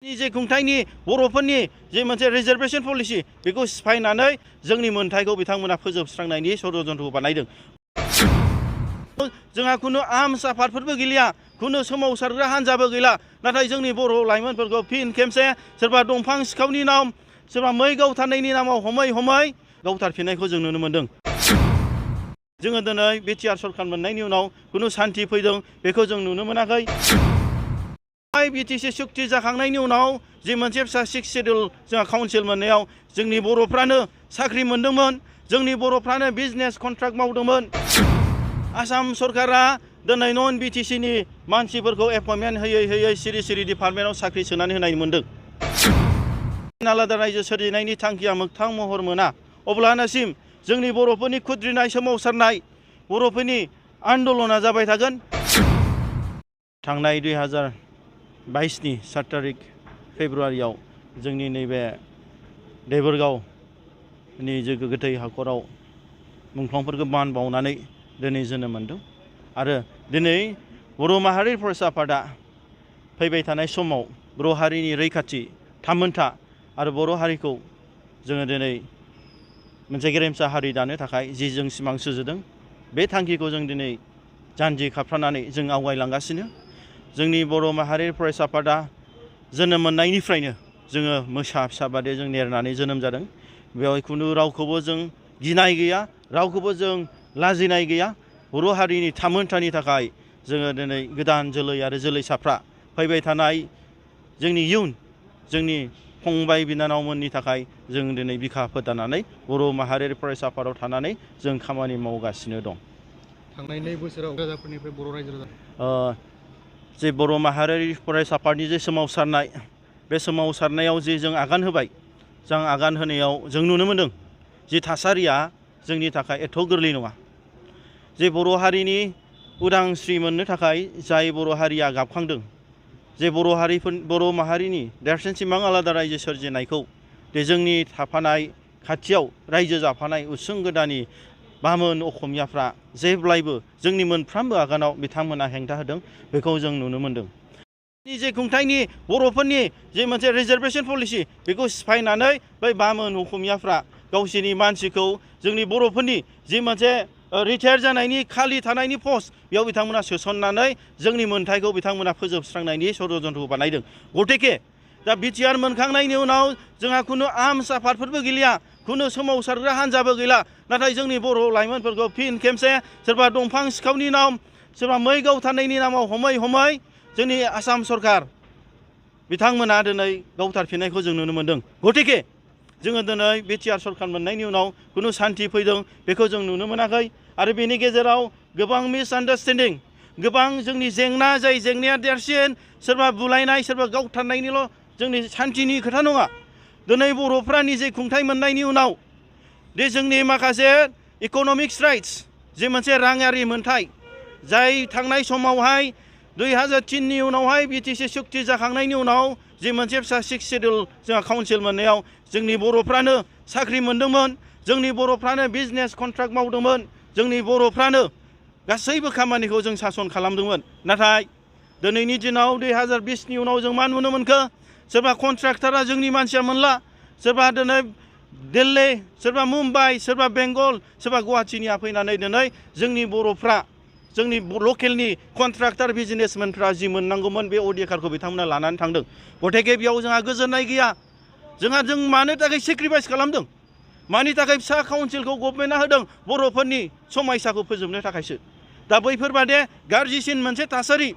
जे खुंथायनि बर'फोरनि जे मोनसे रिजार्भेशन पलिसि बेखौ सिफायनानै जोंनि मोनथायखौ बिथांमोना फोजोबस्रांनायनि षड्यन्त्रखौ बानायदों। जोंहा खुनु आर्मस आफादफोरबो गैलिया, खुनु सोमावसारग्रा हान्जाबो गैला, नाथाय जोंनि बर' लाइमोनफोरखौ फिन खेबसे सोरबा दंफां सिखावनि नाम, सोरबा मै गावथारनायनि नामाव हमै हमै गावथारफिननायखौ जों नुनो मोन्दों। जोङो दिनै बिटिआर सरकार मोननायनि उनाव खुनु सान्थि फैदों बेखौ जों नुनो मोनाखै। बिटिसि सुक्ति जाखांनायनि उनाव जि मोनसे फिसा 6 शेड्युल जोंहा काउन्सिल मोननायाव जोंनि बर'फ्रानो साख्रि मोन्दोंमोन, जोंनि बर'फ्रानो बिजनेस कन्ट्राक्ट मावदोंमोन। आसाम सरकारा दिनै नन बिटिसिनि मानसिफोरखौ एपइन्टमेन्ट होयै होयै सिरि सिरि डिपार्टमेन्टआव साख्रि सोनानै होनाय मोन्दों। आलादा रायजो सोरजिनायनि थांखिया मोगथां महर मोना अब्लानोसिम जोंनि बर'फोरनि खुद्रिनाय सोमावसारनाय बर'फोरनि आन्दलना जाबाय थागोन। थांनाय 2022नि 7 तारिख फेब्रुआरियाव जोंनि नैबे देबोरगावनि गोथै हाखराव मुंख्लंफोरखौ मान बावनानै दिनै जोनोम मोन्दों आरो दिनै बर' माहारि फरायसा आफादा फैबाय थानाय समाव बर' हारिनि रैखाथि थामोन्था आरो बर' हारिखौ जोङो दिनै मोनसे गेरेमसा हारि दानो थाखाय जि जों सिमां सुजुदों बे थांखिखौ जों दिनै जानजि खाफ्रानानै जों आवगायलांगासिनो। जोंनि बर' माहारि फरायसा आफादा जोनोम मोननायनिफ्रायनो जोङो मोसा फिसा बादि जों नेरनानै जोनोम जादों। बेवहाय खुनु रावखौबो जों गिनाय गैया, रावखौबो जों लाजिनाय गैया। बर' हारिनि थामोन्थानि थाखाय जोङो दिनै गोदान जोलै आरो जोलैसाफ्रा फैबाय थानाय जोंनि इयुन जोंनि फंबाय बिनानावमोननि थाखाय जों दिनै बिखा फोदानानै बर' माहारियारि फरायसा आफादाव थानानै जों खामानि मावगासिनो दं। थांनाय 2 बोसोराव राजाफोरनिफ्राय बर' रायजो राजा जे बर' माहारियारि फरायसा आफादनि जे सोमावसारनाय बे सोमावसारनायाव जे जों आगान होबाय, जों आगान होनायाव जों नुनो मोन्दों जि थासारिया जोंनि थाखाय एथ' गोरलै नङा। जे बर' हारिनि उदांस्रि मोननो थाखाय जाय बर' हारिया गाबखांदों, जे बर' माहारिनि देरसिन सिमां आलादा रायजो सोरजिनायखौ जे जोंनि थाफानाय खाथियाव रायजो जाफानाय उसुं गोदानि बामोन असमियाफ्रा जेब्लायबो जोंनि मोनफ्रोमबो आगानाव बिथांमोना हेंथा होदों बेखौ जों नुनो मोन्दों। जे खुंथायनि बर'फोरनि जे मोनसे रिजार्भेशन पलिसि बेखौ सिफायनानै बै बामोन असमियाफ्रा गावसोरनि मानसिखौ जोंनि बर'फोरनि जि मोनसे रिटायार जानायनि खालि थानायनि पस्ट बेयाव बिथांमोना सोसननानै जोंनि मोनथायखौ बिथांमोना फोजोबस्रांनायनि षड्यन्त्रखौ बानायदों। गथिखे दा बिटिआर मोनखांनायनि उनाव जोंहा खुनु आर्मस आफादफोरबो गैलिया, खुनु सोमावसारग्रा हान्जाबो गैला, नाथाय जोंनि बर' लाइमोनफोरखौ फिन खेबसे सोरबा दंफां सिखावनि नाम, सोरबा मै गावथारनायनि नामाव हमै हमै जोंनि आसाम सरकार बिथांमोना दिनै गावथारफिननायखौ जों नुनो मोन्दों। गथिखे जोङो दिनै बिटिआर सरकार मोननायनि उनाव खुनु सान्थि फैदों बेखौ जों नुनो मोनाखै आरो बेनि गेजेराव गोबां मिसआन्डारस्टेन्डिं, गोबां जोंनि जेंना, जाय जेंनाया देरसिन सोरबा बुलायनाय सोरबा गावथारनायनिल' जोंनि सान्थिनि खोथा नङा। दिनै बर'फ्रा निजे खुंथाय मोननायनि उनाव दे जोंनि माखासे इक'नमिक्स राइट्स जे मोनसे राङारि मोन्थाय, जाय थांनाय समावहाय 2003नि उनावहाय बिटिसि सुक्ति जाखांनायनि उनाव जे मोनसे फिसा 6 शेड्युल जोंहा काउन्सिल मोननायाव जोंनि बर'फ्रानो साख्रि मोन्दोंमोन, जोंनि बर'फ्रानो बिजनेस कन्ट्राक्ट मावदोंमोन, जोंनि बर'फ्रानो गासैबो खामानिखौ जों सासन खालामदोंमोन। नाथाय दिनैनि दिनाव 2020नि उनाव जों मा नुनो मोनखो? सोरबा कन्ट्राक्टरा जोंनि मानसिया मोनला, सोरबा दिनै दिल्ली, सोरबा मुम्बाइ, सोरबा बेंगल, सोरबा गुवाहाटीनिया फैनानै दिनै जोंनि बर'फ्रा जोंनि लकेलनि कन्ट्राक्टर बिजनेसमेनफ्रा जि मोननांगौमोन बे अधिकारखौ बिथांमोना लानानै थांदों। गथिखे बेयाव जोंहा गोजोननाय गैया। जों मानो थाखाय सेक्रिफाइस खालामदों? मानि थाखाय फिसा काउन्सिलखौ गभर्नमेन्टआ होदों? बर'फोरनि समायसाखौ फोजोबनो थाखायसो। दा बैफोरबादि गाज्रिसिन मोनसे थासारि,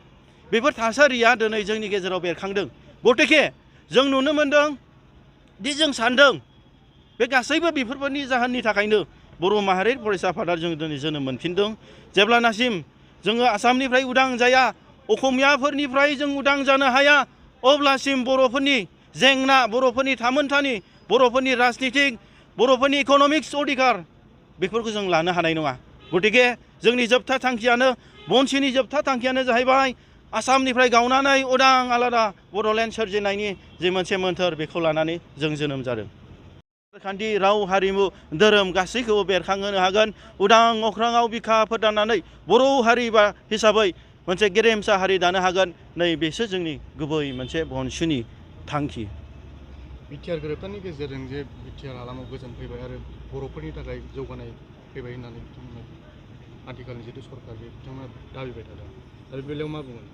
बेफोर थासारिया दिनै जोंनि गेजेराव बेरखांदों। गथिखे जों नुनो मोन्दों दि जों सान्दों बे गासैबो बेफोरबायदि जाहोननि थाखायनो बर' माहारि फरायसा आफादा जों दिनै जोनोम मोनफिनदों। जेब्लानासिम जोङो आसामनिफ्राय उदां जाया, असमियाफोरनिफ्राय जों उदां जानो हाया, अब्लासिम बर'फोरनि जेंना, बर'फोरनि थामोन्थानि, बर'फोरनि राजनितिक, बर'फोरनि इक'नमिक्स अधिकार बेफोरखौ जों लानो हानाय नङा। गथिखे जोंनि जोबथा थांखियानो, बनसिनि जोबथा थांखियानो जाहैबाय आसामनिफ्राय गावनानै उदां आलादा बड'लेण्ड सोरजिनायनि जे मोनसे मोन्थोर बेखौ लानानै जों जोनोम जादों। खान्थि, राव, हारिमु, धोरोम गासैखौबो बेरखांहोनो हागोन। उदां अख्राङाव बिखा फोदाननानै बर' हारि हिसाबै मोनसे गेरेमसा हारि दानो हागोन। नै बेसो जोंनि गुबै मोनसे बनसुनि थांखि। बिटिआर गोरोबथानि गेजेरजों जे बिटिआर हालामाव गोजोन फैबाय आरो बर'फोरनि थाखाय जौगानाय फैबाय होननानै बिथांमोना आथिखालनि जिथु सरकार बे बिथांमोना दाबिबाय थादों आरो बे बेलायाव मा बुंगोन?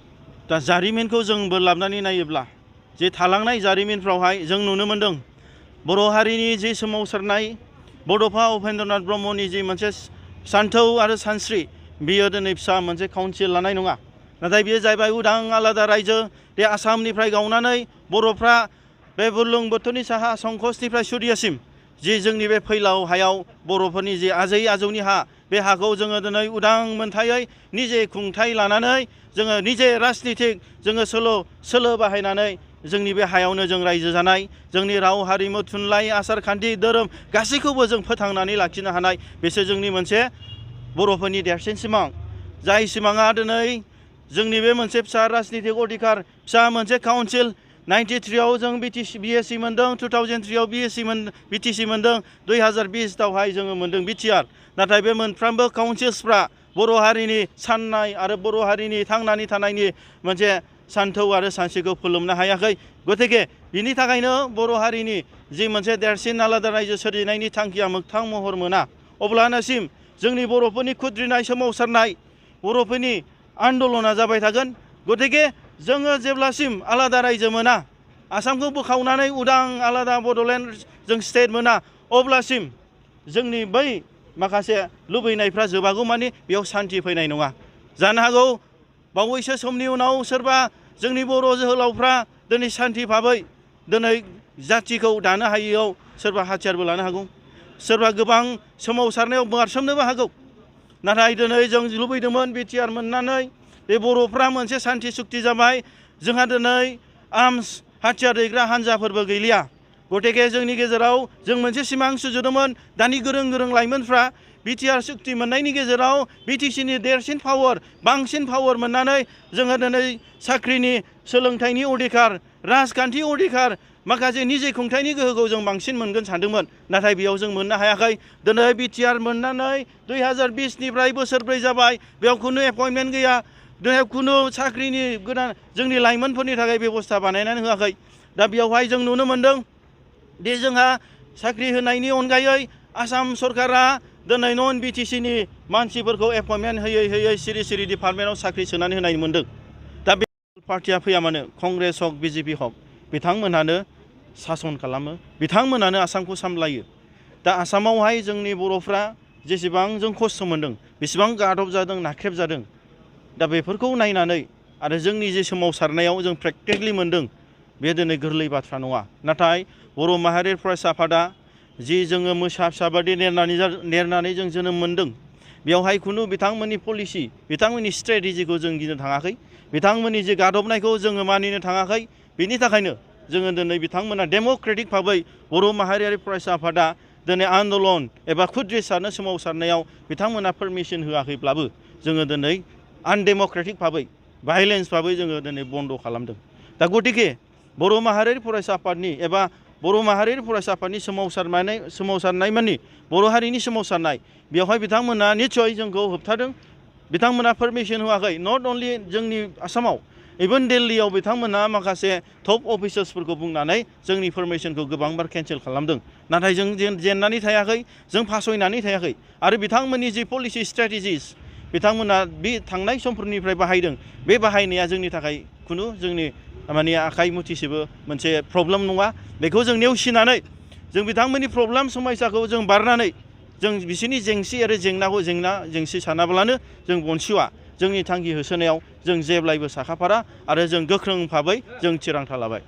दा जारिमिनखौ जोंबो लाबोनानै नायोब्ला जे थालांनाय जारिमिनफ्रावहाय जों नुनो मोन्दों बर' हारिनि जे सोमावसारनाय बड'फा उपेन्द्रनाथ ब्रह्मनि जि मोनसे सान्थौ आरो सानस्रि बियो दिनै फिसा मोनसे काउन्सिल लानाय नङा, नाथाय बियो जाहैबाय उदां आलादा रायजो। बे आसामनिफ्राय गावनानै बर'फ्रा बे बुरलुंबुथुरनि साहा संकसनिफ्राय सुरियासिम जि जोंनि बे फैलाव हायाव बर'फोरनि जि आजै आजौनि हा, बे हाखौ जोङो दिनै उदां मोनथायै निजे खुंथाय लानानै जोङो निजे राजनितिक जोङो सोलो बाहायनानै जोंनि बे हायावनो जों रायजो जानाय, जोंनि राव हारिमु थुनलाइ आसार खान्थि धोरोम गासैखौबो जों फोथांनानै लाखिनो हानाय बेसो जोंनि मोनसे बर'फोरनि देरसिन सिमां। जाय सिमाङा दिनै जोंनि बे मोनसे फिसा राजनितिक अधिकार फिसा मोनसे काउन्सिल 93आव जों बिटिसि मोन्दों, 2003आव बिटिसि मोन्दों, 2020आवहाय जोङो मोन्दों बिटिआर। नाथाय बे मोनफ्रोमबो काउन्सिल्सफ्रा बर' हारिनि साननाय आरो बर' हारिनि थांनानै थानायनि मोनसे सान्थौ आरो सानस्रिखौ फोलोमनो हायाखै। गतिके बिनि थाखायनो बर' हारिनि जि मोनसे देरसिन आलादा रायजो सोरजिनायनि थांखिया मोगथां महर मोना, अब्लानोसिम जोंनि बर'फोरनि खुद्रिनाय सोमावसारनाय बर'फोरनि आन्दलना जाबाय थागोन। गतिके जोङो जेब्लासिम आलादा रायजो मोना, आसामखौ बोखावनानै उदां आलादा बड'लेण्ड जों स्टेट मोना, अब्लासिम जोंनि बै माखासे लुबैनायफ्रा जोबागौ मानि बेयाव सान्थि फैनाय नङा। जानो हागौ बावैसो समनि उनाव सोरबा जोंनि बर' जोहोलावफ्रा दिनै सान्थि भाबै दिनै जाथिखौ दानो हायैयाव सोरबा हाथियारबो लानो हागौ, सोरबा गोबां सोमावसारनायाव बारसोमनोबो हागौ। नाथाय दिनै जों लुबैदोंमोन बिटिआर मोननानै बे बर'फ्रा मोनसे सान्थि सुक्ति जाबाय, जोंहा दिनै आर्मस हाथियार दैग्रा हान्जाफोरबो गैलिया। गतिके जोंनि गेजेराव जों मोनसे सिमां सुजुदोंमोन, दानि गोरों गोरों लाइमोनफ्रा बिटिआर सुक्ति मोननायनि गेजेराव बिटिसिनि देरसिन पावार बांसिन पावार मोननानै जोङो दिनै साख्रिनि सोलोंथाइनि अधिकार राजखान्थि अधिकार माखासे निजे खुंथायनि गोहोखौ जों बांसिन मोनगोन सानदोंमोन, नाथाय बेयाव जों मोननो हायाखै। दिनै बिटिआर मोननानै 2020निफ्राय बोसोरब्रै जाबाय, बेयाव खुनु एपइन्टमेन्ट गैया, दिनै खुनु साख्रिनि गोदान जोंनि लाइमोनफोरनि थाखाय बेबस्था बानायनानै होआखै। दा बेयावहाय जों नुनो मोन्दों दि जोंहा साख्रि होनायनि अनगायै आसाम सरकारा दिनै नन बिटिसिनि मानसिफोरखौ एपइन्टमेन्ट होयै होयै सिरि सिरि डिपार्टमेन्टआव साख्रि सोनानै होनाय मोन्दों। दा बे पार्टिया फैया मानो, कंग्रेस हक बिजेपि हक, बिथांमोनहानो सासन खालामो, बिथांमोनानो आसामखौ सामलायो। दा आसामावहाय जोंनि बर'फ्रा जेसेबां जों खस्थ' मोन्दों, बेसेबां गादब जादों, नाख्रेब जादों, दा बेफोरखौ नायनानै आरो जोंनि जे सोमावसारनायाव जों प्रेक्टिकेलि मोन्दों, बे दिनै गोरलै बाथ्रा नङा। नाथाय बर' माहारि फरायसा आफादा जि जोङो मोसा फिसा बादि नेरनानै जों जोनोम मोन्दों, बेवहाय खुनु बिथांमोननि पलिसि बिथांमोननि स्ट्रेटेजिखौ जों गिनो थाङाखै, बिथांमोननि जे गादबनायखौ जोङो मानिनो थाङाखै। बिनि थाखायनो जोङो दिनै बिथांमोना डेम'क्रेटिक भाबै बर' माहारियारि फरायसा आफादा दिनै आन्दलन एबा खुद्रिसारनो सोमावसारनायाव बिथांमोना पारमिसन होआखैब्लाबो जोङो दिनै आनडेम'क्रेटिक भाबै भायलेन्स भाबै जोङो दिनै बन्द' खालामदों। दा गतिके बर' माहारियारि फरायसा आफादनि एबा बर' माहारियारि फरायसा आफादनि सोमावसारनाय मानि बर' हारिनि सोमावसारनाय, बेवहाय बिथांमोना निस्सय जोंखौ होबथादों, बिथांमोना पारमिसन होआखै। नट अनलि जोंनि आसामाव, इभेन दिल्लीयाव बिथांमोना माखासे टप अफिसार्सफोरखौ बुंनानै जोंनि पारमिसनखौ गोबांबार केन्सेल खालामदों। नाथाय जों जेननानै थायाखै, जों फासयनानै थायाखै। आरो बिथांमोननि जि पलिसि स्ट्रेटेजिस बिथांमोना बे थांनाय समफोरनिफ्राय बाहायदों, बे बाहायनाया जोंनि थाखाय खुनु जोंनि माने आखाइ मुथिसेबो मोनसे प्रब्लेम नङा। बेखौ जों नेवसिनानै जों बिथांमोननि प्रब्लेम समयसाखौ जों बारनानै जों बिसोरनि जेंसि आरो जेंनाखौ जेंसि सानाब्लानो जों बनसिवा जोंनि थांखि होसोनायाव जों जेब्लायबो साखाफारा आरो जों गोख्रों भाबै जों थिरांथा लाबाय।